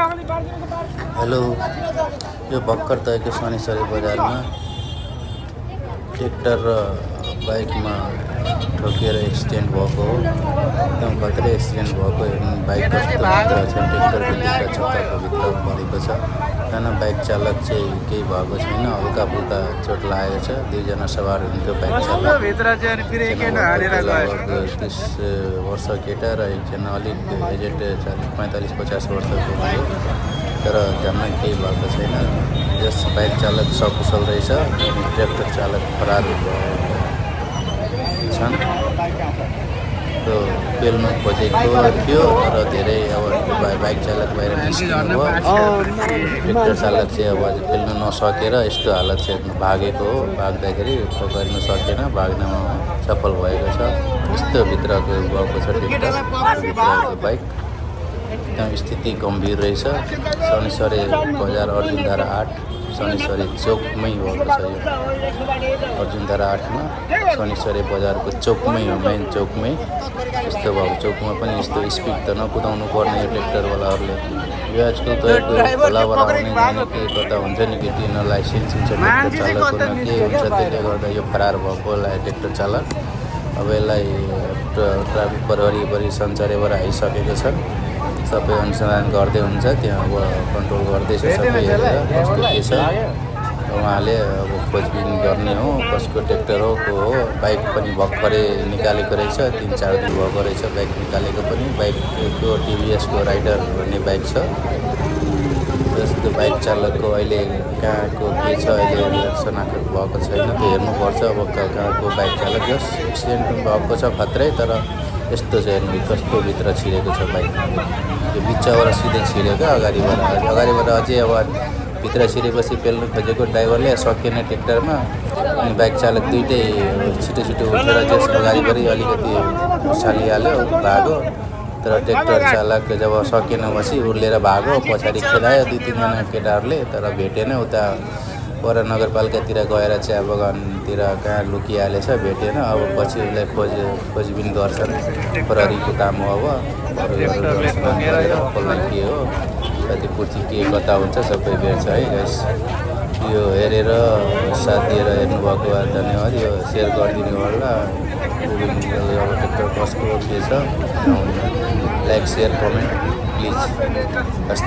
Hello, यो भर्खर तयको शनिश्चरी बजारमा ट्र्याक्टर र बाइकमा ठोकिएर एक्सिडेन्ट भएको हो। एकदम खतरै एक्सिडेन्ट भएको। हेर्नु बाइक कस्तो भित्र छ, ट्र्याक्टरको दुईटा चक्काको भित्र परेको छ। एकजना बाइक चालक चाहिँ केही भएको छैन, हल्का फुल्का चोट लागेको छ। दुईजना सवार हुन्थ्यो बाइक चालक। 30 वर्ष केटा र एकजना अलिक एजेड 45-50 वर्षको भयो, तर झन्नै केही भएको छैन। यस बाइक चालक सकुशल रहेछ, ट्र्याक्टर चालक फरार छन्। त्यो पेल्नु खोजेको थियो र धेरै अब बाइक चालक बाहिर निस्किनु भयो। ट्र्याक्टर चालक चाहिँ अब पेल्नु नसकेर यस्तो हालत चाहिँ भागेको हो। भाग्दाखेरि पकड्न सकेन, भाग्नमा सफल भएको छ। यस्तो भित्रको भएको छ ट्र्याक्टरको बाइक। एकदम स्थिति गम्भीर रहेछ। शनिश्चरी बजार अर्जुनधारा 8 शनिश्चरी चौकमै भएको छ। यो अर्जुनधारा 8मा शनिश्चरी बजारको चौकमै हो, मेन चौकमै। यस्तो भएको चौकमा पनि यस्तो स्पिड त नकुदाउनु पर्ने यो ट्र्याक्टरवालाहरूले। यो आजकल त खोलाबाट आउने जाने के गर्दा हुन्छ नि, कि न लाइसेन्स हुन्छ ट्र्याक्टर चालकको, न के हुन्छ। त्यसले गर्दा यो फरार भएको ट्र्याक्टर चालक। अब यसलाई ट्राफिक प्रहरी सञ्चारबाट आइसकेको छ। सबै अनुसन्धान गर्दै हुन्छ, त्यहाँ अब कन्ट्रोल गर्दैछ सबै हेरेर कस्तो के छ। उहाँले अब खोजबिन गर्ने हो, कसको ट्र्याक्टर हो, को हो। बाइक पनि भर्खरै निकालेको रहेछ, 3-4 दिन भएको रहेछ बाइक निकालेको पनि। बाइकको टिभिएसको राइडर भन्ने बाइक छ। जस्तो बाइक चालकको अहिले कहाँको के छ अहिले शनाखत भएको छैन, त्यो हेर्नुपर्छ। अब कहाँको बाइक चालक जस एक्सिडेन्ट भएको छ खत्रै, तर यस्तो चाहिँ हेर्नु कस्तो भित्र छिरेको छ बाइक। त्यो बिचबाट सिधै छिर्यो क्या अगाडिबाट अझै अब भित्र छिरेपछि पेल्नु खोजेको ड्राइभरले सकेन ट्र्याक्टरमा। अनि बाइक चालक दुइटै छिटो उठेर जस अगाडिबाट अलिकति उछालिहाल्यो, भागो। तर ट्र्याक्टर चालक जब सकेन पछि उर्लेर भागो, पछाडि खेलायो 2-3जना केटाहरूले, तर भेटेन। उता पर नगरपालिकातिर गएर चिया बगानतिर कहाँ लुकिहालेछ, भेटेन। अब पछि उसलाई खोजबिन गर्छन्, प्रहरीको काम हो। अब कसलाई के हो, क्षतिपूर्ति के कता हुन्छ सबै भेट्छ है गाइस। यो हेरेर साथ दिएर हेर्नुभएको धन्यवाद। यो सेयर गरिदिनु होला। अब ट्र्याक्टर कसको के छ, लाइक, सेयर, कमेन्ट प्लिज। हस्।